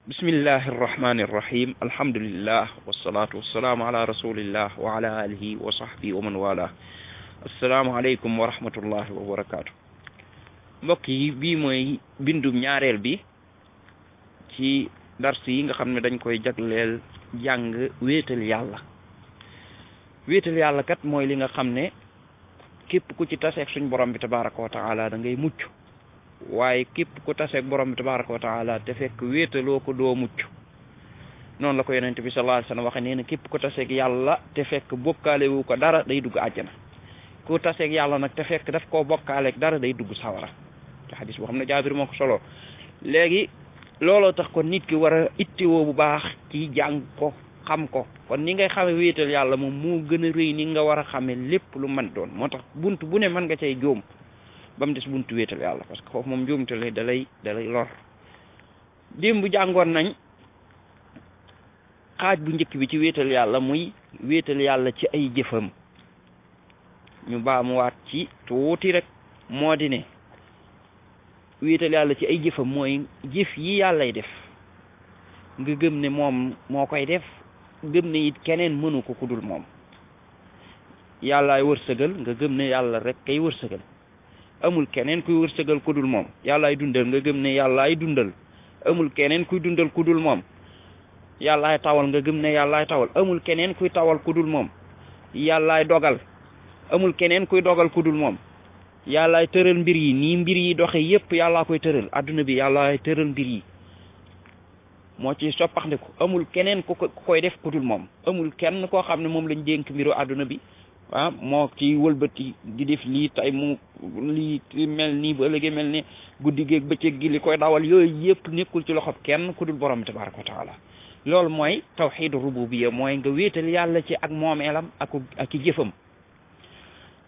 bismillahi irrahmani irrahim alhamdulillah wassalatu wassalaamu ala rasulillah wa ala alihi wa sahbihi wa man wala assalaamu aleykum wa rahmatullahi wa barakatuh mbokk yi bii mooy bindum ñaareel bi ci dars yi nga xam ne dañ koy jagleel jàng wéetal yàlla kat mooy li nga xam ne képp ku ci taseeg suñ borom bi tabaraka wa taala da ngay mucc waaye képp ku taseeg borom bi tabaraka wa taala te fekk wéetaloo ko doo mucc noonu la ko yonent bi sallallahu alayhi wa sallam waxe nee na képp ku taseeg yàlla te fekk bokkaale wu ko dara day dugg àjjana ku taseeg yàlla nag te fekk daf koo bokkaaleeg dara day dugg sawara te xadis boo xam ne Jaabir moo ko solo léegi looloo tax kon nit ki war a ittiwoo bu baax ci jàng ko xam ko kon ni ngay xame wéetal yàlla moom moo gën a rëy ni nga war a xame lépp lu mën doon moo tax bunt bu ne mën nga cay jóom ba mu des buntu wéetal yàlla parce que foofu moom njuumte la dalay lor démb jàngoon nañ xaaj bu njëkk bi ci wéetal yàlla muy wéetal yàlla ci ay jëfam ñu baamuwaat ci tuuti rek moo di ne wéetal yàlla ci ay jëfam mooy jëf yi yàllay def nga gëm ne moom moo koy def gëm ne it keneen mënu ko ku dul moom yàllaay wërsëgal nga gëm ne yàlla rek kay wërsëgal amul keneen kuy wërsëgal ku dul moom yàllaay dundal nga gëm ne yàllaay dundal amul keneen kuy dundal ku dul moom yàllaay tawal nga gëm ne yàllaay tawal amul keneen kuy tawal ku dul moom yàllaay dogal amul keneen kuy dogal ku dul moom yàllaay tëral mbir yi nii mbir yi doxe yépp yàllaa koy tëral adduna bi yàllaay tëral mbir yi moo ci soppaxndiku amul keneen ku koy def ku dul moom amul kenn koo xam ne moom lañ dénk mbiru adduna bi moo ci wëlbati di def lii tay mu lii mel nii ba ëllëgee mel ni guddi géeg bëccëg gi li koy dawal yooyu yëpp nekkul ci loxob kenn ku dul borom tabaraka wa taala loolu mooy tawxidu rububiyya mooy nga wéetal yàlla ci ak moomeelam ak i jëfam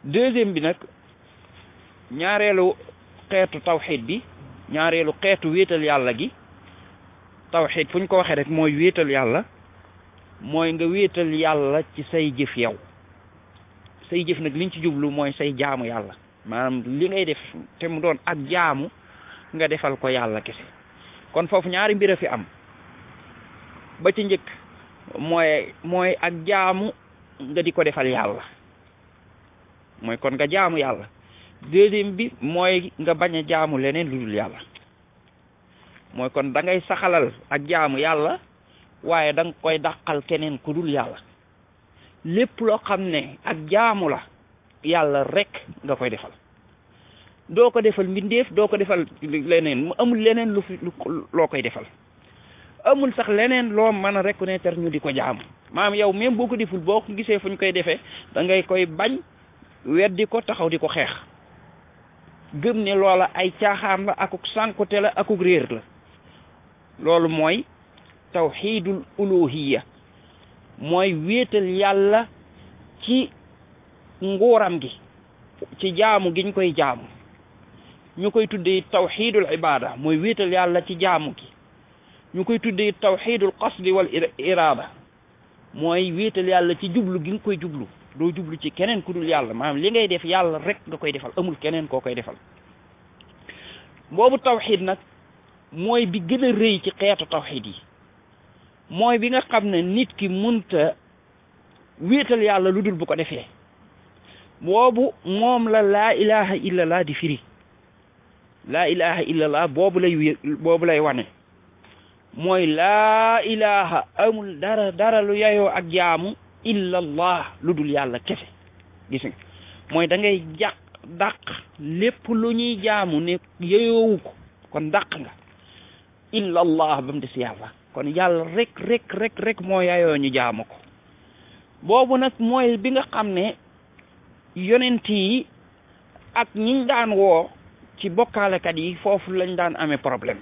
deuxième bi nag ñaareelu xeetu tawxid bi ñaareelu xeetu wéetal yàlla gi tawxid fu ñu ko waxee rek mooy wéetal yàlla mooy nga wéetal yàlla ci say jëf yow say jëf nag liñ ci jublu mooy say jaamu yàlla maanaam li ngay def te mu doon ak jaamu nga defal ko yàlla kese kon foofu ñaari mbir a fi am ba ci njëkk mooy ak jaamu nga di ko defal yàlla mooy kon nga jaamu yàlla deuxième bi mooy nga bañ a jaamu leneen lu dul yàlla mooy kon da ngay saxalal ak jaamu yàlla waaye da nga koy dàqal keneen ku dul yàlla lépp loo xam ne ak jaamu la yàlla rek nga koy defal doo ko defal mbindeef doo ko defal leneen mu amul leneen loo koy defal amul sax leneen loo mën a reconnaître ñu di ko jaamu maanaam yow même boo ko deful boo ko gisee fu ñu koy defee da ngay koy bañ weddi ko taxaw di ko xeex gëm ne loola ay caaxaan la akuk sànkute la akuk réer la loolu mooy tawxiidul uluhiyya mooy wéetal yàlla ci nguuram gi ci jaamu giñ koy jaamu ñu koy tuddee tawxiidul ibaada mooy wéetal yàlla ci jaamu gi ñu koy tuddee tawxiidul qasdi wal iraada mooy wéetal yàlla ci jublu gi nga koy jublu doo jublu ci keneen ku dul yàlla maanaam li ngay def yàlla rek nga koy defal amul keneen koo koy defal boobu tawxiid nag mooy bi gën a rëy ci xeetu tawxiid yi mooy bi nga xam ne nit ki munta wéetal yàlla lu dul bu ko defee boobu moom la laa ilaha illallah di firi laa ilaha illallah boobu lay wane mooy laa ilaha amul dara lu yayoo ak jaamu illallah lu dul yàlla kese gis nga mooy da ngay dàq lépp lu ñuy jaamu ne yeyoowu ko kon dàq nga illallah ba mu des yàlla kon yàlla rek moo yayoo ñu jaamu ko boobu nag mooy bi nga xam ne yonent yi ak ñiñ daan woo ci bokkaalekat yi foofu lañ daan amee problème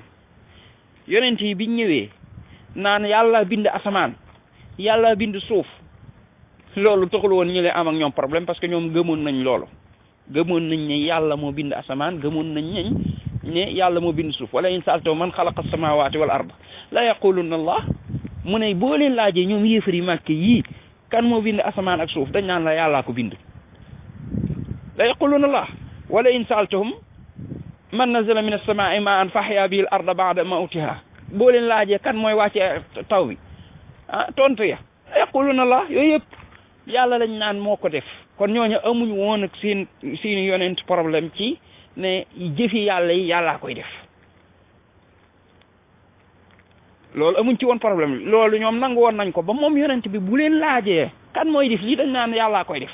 yonent yi biñ ñëwee naan yàlla bind asamaan yàlla bind suuf loolu taxul woon ñu leen am ak ñoom problème parce que ñoom gëmoon nañ loolu gëmoon nañ ne yàlla moo bind asamaan gëmoon nañ ne yàlla moo bind suuf wala in saaltahum man xalaqa samawati wal ard la yaquluna allah mu ne boo leen laajee ñoom yéefari màkk yii kan moo bind asamaan ak suuf dañ naan la yàllaa ko bind la yaquluna allah wala in saaltahum man nazala min as-samaa'i ma'an fa ahya bihi al arda ba'da mawtiha boo leen laajee kan mooy wàcce taw bi tontu ya yaquluna la yooyu yëpp yàlla lañ naan moo ko def kon ñooñu amuñ woon ak seen yonent problème ci ne jëfi yàlla yi yàllaa koy def loolu amuñ ci woon problème loolu ñoom nangu woon nañ ko ba moom yonent bi bu leen laajee kan mooy def lii dañ naan yàllaa koy def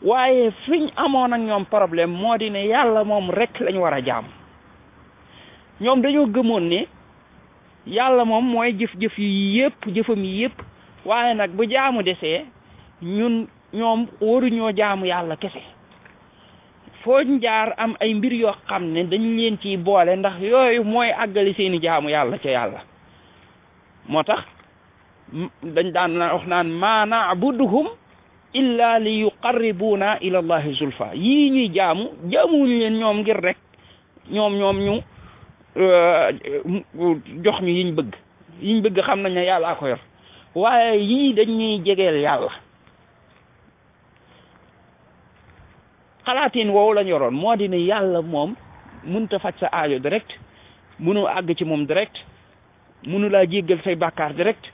waaye fiñ amoon ak ñoom problème moo di ne yàlla moom rek lañ war a jaam ñoom dañoo gëmoon ne yàlla moom mooy jëf-jëf yi yëpp jëfam yi yëpp waaye nag bu jaamu desee ñoom waruñoo jaamu yàlla kese foo jaar am ay mbir yoo xam ne dañu leen ciy boole ndax yooyu mooy àggali seeni jaamu yàlla ca yàlla moo tax dañ daan wax naan ma na'buduhum illa li yuqarribuna ila allahi zulfa yii ñuy jaamuwuñu leen ñoom ngir rek ñoom ñu jox ñu yiñ bëgg xam nañ ne yàllaa ko yor waaye yii dañuy jegeel yàlla xalaatin woowu lañ yoroon moo di ne yàlla moom mënta faj sa aajo direct mënu àgg ci moom direct mënu laa jéggal say bàkkaar direct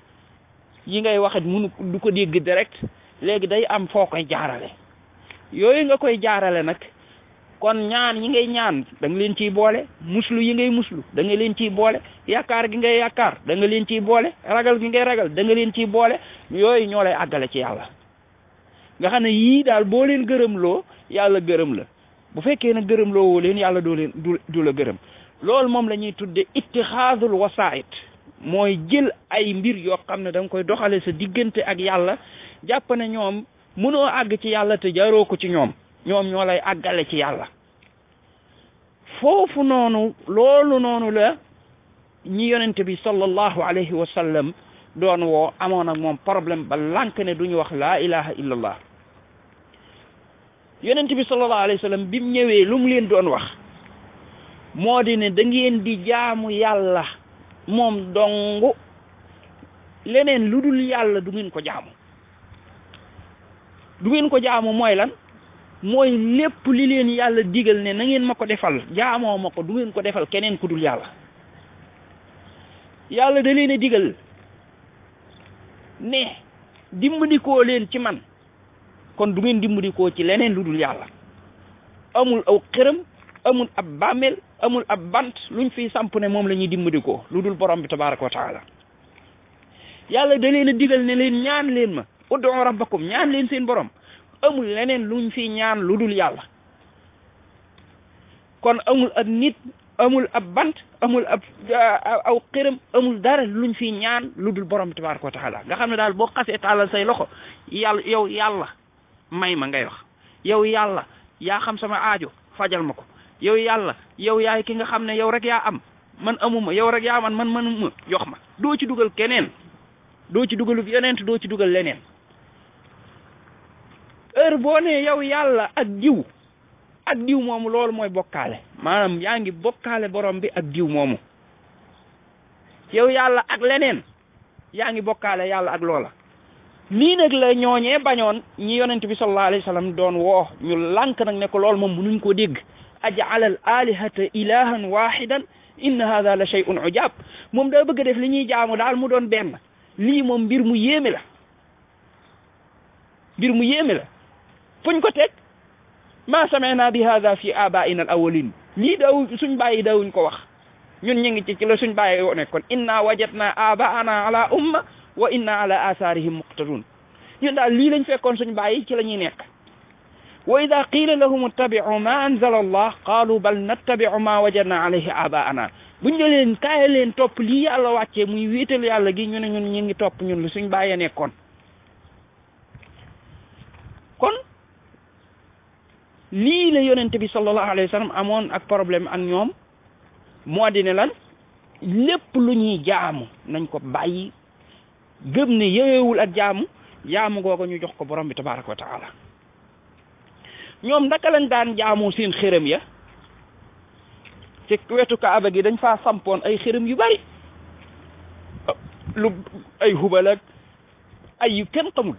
yi ngay waxat mënu du ko dégg direct léegi day am foo koy jaarale yooyu nga koy jaarale nag kon ñaan yi ngay ñaan da nga leen ciy boole muslu yi ngay muslu da nga leen ciy boole yaakaar gi ngay yaakaar da nga leen ciy boole ragal gi ngay ragal da nga leen ciy boole yooyu ñoo lay àggale ci yàlla nga xam ne yii daal boo leen gërëmloo yàlla gërëm la bu fekkee ne gërëmloo woo leen yàlla du la gërëm loolu moom la ñuy tudde ittixaadul wasaait mooy jël ay mbir yoo xam ne da nga koy doxale sa diggante ak yàlla jàpp ne ñoom mënoo àgg ci yàlla te jaaroo ko ci ñoom ñoo lay àggale ci yàlla foofu noonu loolu noonu la ñi yonent bi sallallahu alayhi wa sallam doon woo amoon ak moom problème ba lànk ne duñu wax laa ilaha illallah yonent bi sallallahu alayhi wa sallam bi mu ñëwee lu mu leen doon wax moo di ne da ngeen di jaamu yàlla moom dongu leneen lu dul yàlla du ngeen ko jaamu mooy lan mooy lépp li leen yàlla digal ne na ngeen ma ko defal jaamoo ma ko du ngeen ko defal keneen ku dul yàlla yàlla da leen a digal ne dimbandikoo leen ci man kon du ngeen dimbandikoo ci leneen lu dul yàlla amul aw xërëm amul ab bàmmeel amul ab bant luñ fiy samp ne moom la ñuy dimbandikoo lu dul borom bi tabaraka wa taala yàlla da leen a digal ne leen ñaan leen ma ud'u rabbakum ñaan leen seen borom amul leneen luñ fi ñaan lu dul yàlla kon amul ab nit amul ab bant amul ab aw xërëm amul dara luñ fi ñaan lu dul borom bi tabaraka wa taala nga xam ne daal boo xasee tàllal say loxo yow yàlla may ma ngay wax yow yàlla yaa xam sama aajo fajal ma ko yow yàlla yow yaay ki nga xam ne yow rek yaa am man amuma yow rek yaa man manuma jox ma doo ci dugal keneen doo ci dugalub yeneen doo ci dugal leneen heure boo ne yow yàlla ak diw moomu loolu mooy bokkaale maanaam yaa ngi bokkaale borom bi ak diw moomu yow yàlla ak leneen yaa ngi bokkaale yàlla ak loola lii nag la ñooñee bañoon ñi yonent bi sallallahu alayhi wa sallam doon woo ñu lànk nag ne ko loolu moom mënuñ koo dégg aj'ala al alihata ilahan wahidan inna hadha la shay'un ujab moom daa bëgg a def li ñuy jaamu daal mu doon benn lii moom mbir mu yéeme la fuñ ko teg ma sami'na bi hadha fi abaina al awwalin lii daw suñ bàyyi daawuñ ko wax ñun ñu ngi ci la suñ bàyyi yoo nekkoon inna wajadna abaana ala umma wa inna ala atharihim muqtadun ñun daal lii lañ fekkoon suñ bàyyi ci la ñuy nekk wa ida qila lahum ittabi'u ma anzala allah qalu bal nattabi'u ma wajadna alayhi abaana buñ ne leen kaay leen topp lii yàlla wàccee muy wéetal yàlla gi ñu ne ñun ñu ngi topp ñun lu suñ bàyyi nekkoon kon lii la yonente bi sallallahu alayhi wa sallam amoon ak problème ak ñoom moo di ne lan lépp lu ñuy jaamu nañ ko bàyyi gëm ne yeyewul ak jaamu googu ñu jox ko borom bi tabaraka wa taala ñoom naka lañ daan jaamu seen xërëm ya ci wetu kaaba gi dañ faa sampoon ay xërëm yu bari lu ay hubal ak ay yu kenn xamul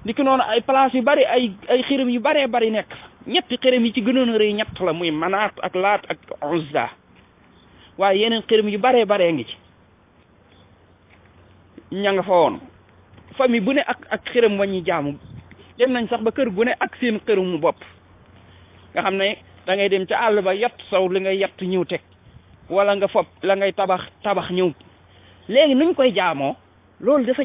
niki noonu ay place yu bari ay xërëm yu baree bari nekk fa ñetti xërëm yi ci gënoon a rëy ñett la muy Manaat ak Laat ak Uzza waaye yeneen xërëm yu baree ngi ci ña nga fa woon famille bu ne ak xërëm wa ñuy jaamu dem nañ sax ba kër gu ne ak seen xërëmu bopp nga xam ne da ngay dem ca àll ba yatt saw li ngay yatt ñëw teg wala nga fopp la ngay tabax ñëw léegi nuñ koy jaamoo loolu dafa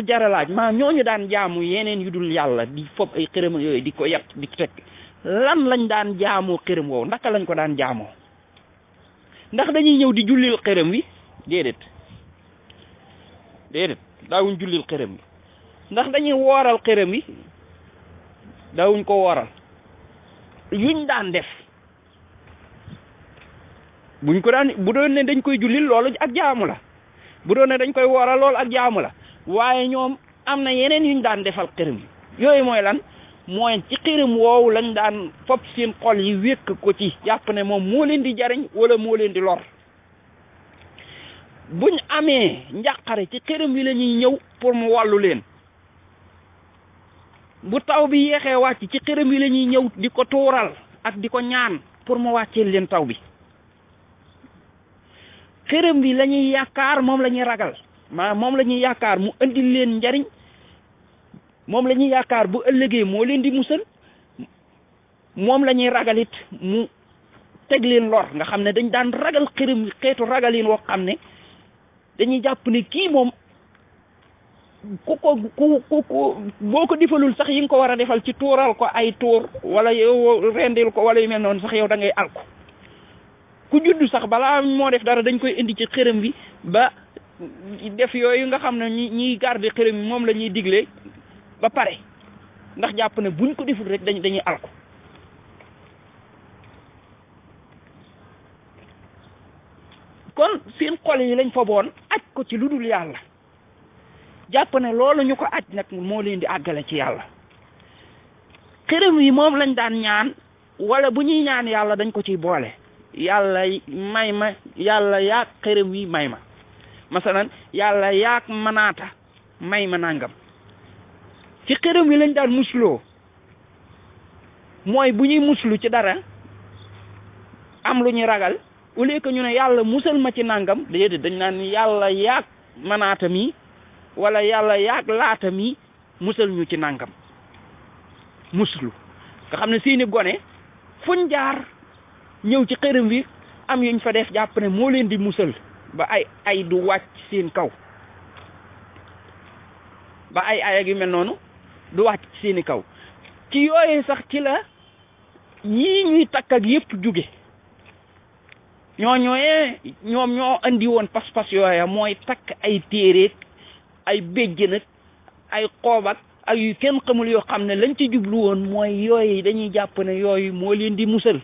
jara laaj maa ñooñu daan jaamu yeneen yu dul yàlla di fopp ay xërëm yooyu di ko yatt di teg lan lañ daan jaamoo xërëm woowu ndaka lañ ko daan jaamoo ndax dañuy ñëw di jullil xërëm wi déedéet daawuñ jullil xërëm wi ndax dañuy wooral xërëm wi daawuñ ko wooral yuñ daan def bu doon ne dañ koy jullil loolu ak jaamu la bu doon ne dañ koy wooral loolu ak jaamu la waaye ñoom am na yeneen yuñ daan defal xërëm yi yooyu mooy lan mooy ci xërëm woowu lañ daan fopp seen xol yi wékk ko ci jàpp ne moom moo leen di jariñ wala moo leen di lor buñ amee njàqare ci xërëm yi la ñuy ñëw pour mu wàllu leen bu taw bi yéexee wàcc ci xërëm yi la ñuy ñëw di ko tuural ak di ko ñaan pour mu wàcceel leen taw bi xërëm bi la ñuy yaakaar moom la ñuy ragal moom la ñuy yaakaar mu andil leen njariñ moom la ñuy yaakaar bu ëllëgee moo leen di musal moom la ñuy ragalit mu teg leen lor nga xam ne dañ daan ragal xërëm xeetu ragalin woo xam ne dañuy jàpp ne kii moom ku boo ko defalul sax yi nga ko war a defal ci tuural ko ay tuur wala yow rendil ko wala yu mel noonu sax yow da ngay alko ku juddu sax balaa moo def dara dañ koy indi ci xërëm bi ba def yooyu nga xam ne ñiy garde xërëm bi moom la ñuy digle ba pare ndax jàpp ne buñ ko deful rek dañuy alko kon seen xol yi lañ fa boon aj ko ci lu dul yàlla jàpp ne loolu ñu ko aj nag moo leen di àggale ci yàlla xërëm yi moom lañ daan ñaan wala bu ñuy ñaan yàlla dañ ko ciy boole yàlla may ma yàlla yaag xërëm yi may ma masalan yàlla yaag manaata may ma nangam ci xërëm yi lañ daan musloo mooy bu ñuy muslu ci dara am lu ñuy ragal au lieu que ñu ne yàlla musal ma ci nangam déedéet dañ naan yàlla yaag manaata mi wala yàlla yaag laata mi musal ñu ci nangam muslu nga xam ne seeni gone fuñ jaar ñëw ci xërëm bi am yuñ fa def jàpp ne moo leen di musal ba ay du wàcc seen kaw ba ay ak yu mel noonu du wàcc seeni kaw ci yooyu sax ci la yii ñuy takk ak yëpp jóge ñoom ñoo andi woon pas-pas yooya mooy takk ay téereeg ay béjjën ak ay xoob ak yu kenn xamul yoo xam ne lañ ci jublu woon mooy yooyu dañuy jàpp ne yooyu moo leen di musal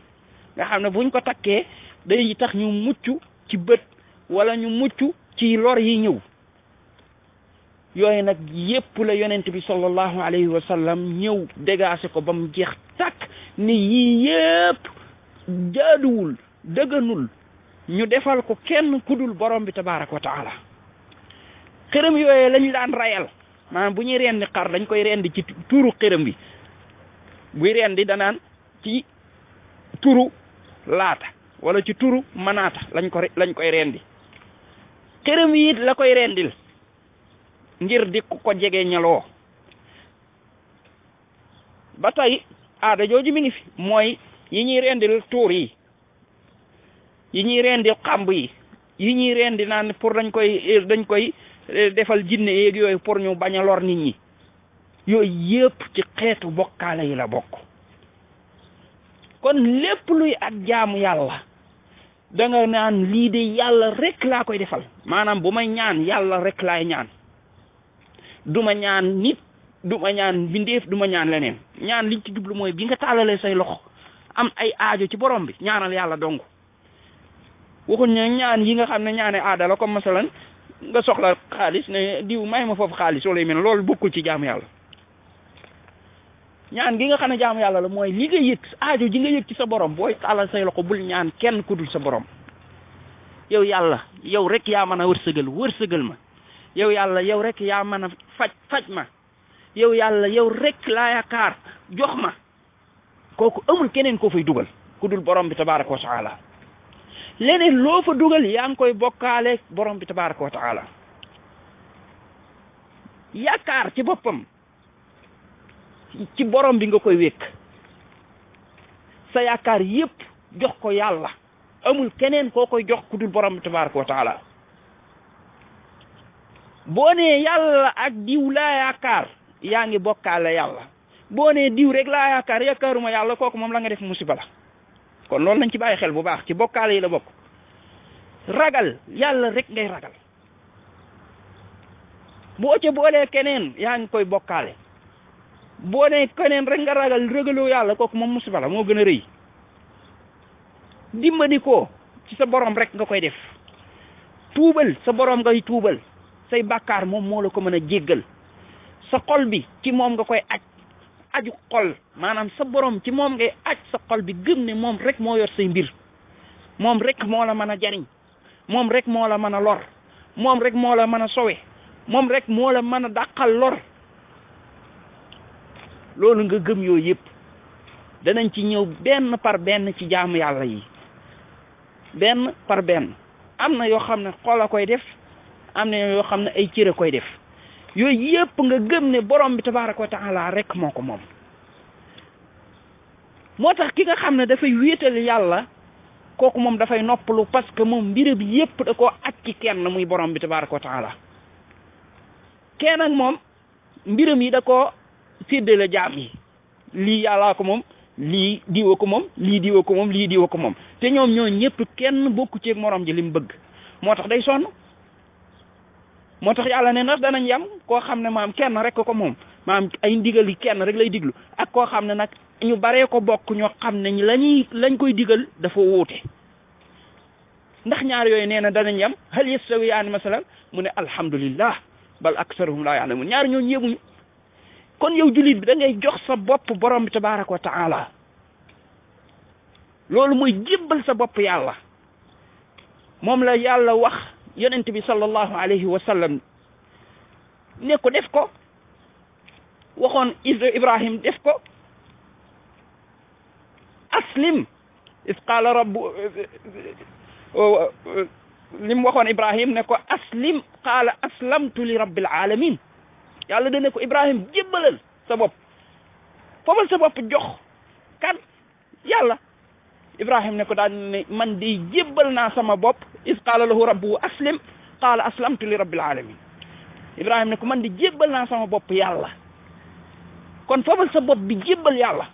nga xam ne buñ ko takkee day tax ñu mucc ci bët wala ñu mucc ci lor yi ñëw yooyu nag yépp la yonent bi sallallahu alayhi wa sallam ñëw dégaase ko ba mu jeex tàkk ni yii yépp jaaduwul dëgganul ñu defal ko kenn kudul borom bi tabaaraka wa taala xërëm yooyu lañu daan rayal maanaam bu ñuy rendi xar dañ koy rendi ci turu xërëm bi buy rendi danaan ci turu laata wala ci turu manaata lañ koy rendi xërëm yi it la koy rendil ngir di ko jege ñaloo ba tey aada jooju mi ngi fi mooy yi ñuy rendil tuur yi ñuy rendi xamb yi ñuy rendi naan pour dañ koy defal jinne yeeg yooyu pour ñu bañ a lor nit ñi yooyu yëpp ci xeetu bokkaale yi la bokk kon lépp luy ak jaamu yàlla da nga naan lii de yàlla rek laa koy defal maanaam bu may ñaan yàlla rek laay ñaan duma ñaan nit duma ñaan bindeef duma ñaan leneen ñaan liñ ci jublu mooy bi nga tàllalee say loxo am ay aajo ci borom bi ñaanal yàlla dong waxuñ ne ñaan yi nga xam ne ñaane aada la comme masalan nga soxla xaalis ne diw may ma foofu xaalis wala yu mel loolu bokkul ci jaamu yàlla ñaan gi nga xam ne jaamu yàlla la mooy li nga yëg aajo ji nga yëg ci sa borom booy tàllal say loxo bul ñaan kenn ku dul sa borom yow yàlla yow rek yaa mën a wërsëgal ma yow yàlla yow rek yaa mën a faj ma yow yàlla yow rek laa yaakaar jox ma kooku amul keneen koo fay dugal ku dul borom bi tabaraka wa taala leneen loo fa dugal yaa ngi koy bokkaale borom bi tabaraka wa taala yaakaar ci boppam ci borom bi nga koy wékk sa yaakaar yépp jox ko yàlla amul keneen koo koy jox ku dul borom bi tabaraka wa taala boo nee yàlla ak diw laa yaakaar yaa ngi bokkaale yàlla boo nee diw rek laa yaakaaruma yàlla kooku moom la nga def musiba la kon loolu nañ ci bàyyi xel bu baax ci bokkaale yi la bokk ragal yàlla rek ngay ragal boo ca boolee keneen yaa ngi koy bokkaale boo nee keneen rek nga ragaloo yàlla kooku moom musiba la moo gën a rëy dimbali ko ci sa borom rek nga koy def tuubal sa borom ngay tuubal say bàkkaar moom moo la ko mën a jéggal sa xol bi ci moom nga koy aju xol maanaam sa borom ci moom ngay aj sa xol bi gëm ne moom rek moo yor say mbir moom rek moo la mën a jariñ moom rek moo la mën a lor moom rek moo la mën a sowe moom rek moo la mën a dàqal lor loolu nga gëm yooyu yëpp danañ ci ñëw benn par benn ci jaamu yàlla yi benn par benn am na yoo xam ne xol a koy def am na yoo xam ne ay cër a koy def yooyu yëpp nga gëm ne borom bi tabaraka wa taala rek moo ko moom moo tax ki nga xam ne dafay wéetal yàlla kooku moom dafay noppalu parce que moom mbiram yëpp da koo aj ci kenn muy borom bi tabaraka wa taala kenn ak moom mbiram yi da koo séddale jaam yi lii yàllaa ko moom lii diwa ko moom lii diwa ko moom lii diwa ko moom te ñoom ñoo ñëpp kenn bokku ci morom ji li mu bëgg moo tax day sonn moo tax yàlla ne ndax danañ yam koo xam ne maam kenn rek ko moom maam ay ndigal yi kenn rek lay diglu ak koo xam ne nag ñu baree ko bokk ñoo xam ne lañ koy digal dafa wuute ndax ñaar yooyu nee na danañ yam hal yastawiyaani masalan mu ne alhamdulillah bal aksaruhum laa ya'lamuun ñaar ñoo yemuñu kon yow jullit bi da ngay jox sa bopp borom bi tabaraka wa taala loolu mooy jébbal sa bopp yàlla moom la yàlla wax yonent bi sallallahu alayhi wa sallam ne ko def ko waxoon Ibrahim def ko aslim is qaala rabbu lim waxoon Ibrahim ne ko aslim qaala aslamtu li rabbil alamin yàlla dane ko Ibrahim jébbalal sa bopp fobal sa bopp jox kan yàlla Ibrahim ne ko daal ne man di jébbal naa sama bopp is qaala lahu rabbuhu aslim qaala aslamtu li rabbil alamin Ibrahim ne ko man di jébbal naa sama bopp yàlla kon fobal sa bopp bi jébbal yàlla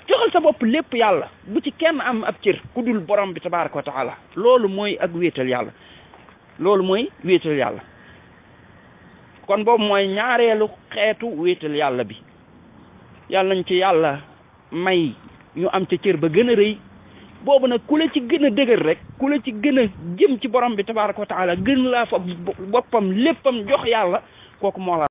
joxal sa bopp lépp yàlla bu ci kenn am ab cër ku dul borom bi tabaraka wa taala loolu mooy ak wéetal yàlla loolu mooy wéetal yàlla kon boobu mooy ñaareelu xeetu wéetal yàlla bi yàlla nañ ci yàlla may ñu am ca cër ba gën a rëy boobu nag ku la ci gën a dëgër rek ku la ci gën a jëm ci borom bi tabaraka wa taala gën laa fa boppam léppam jox yàlla kooku moo la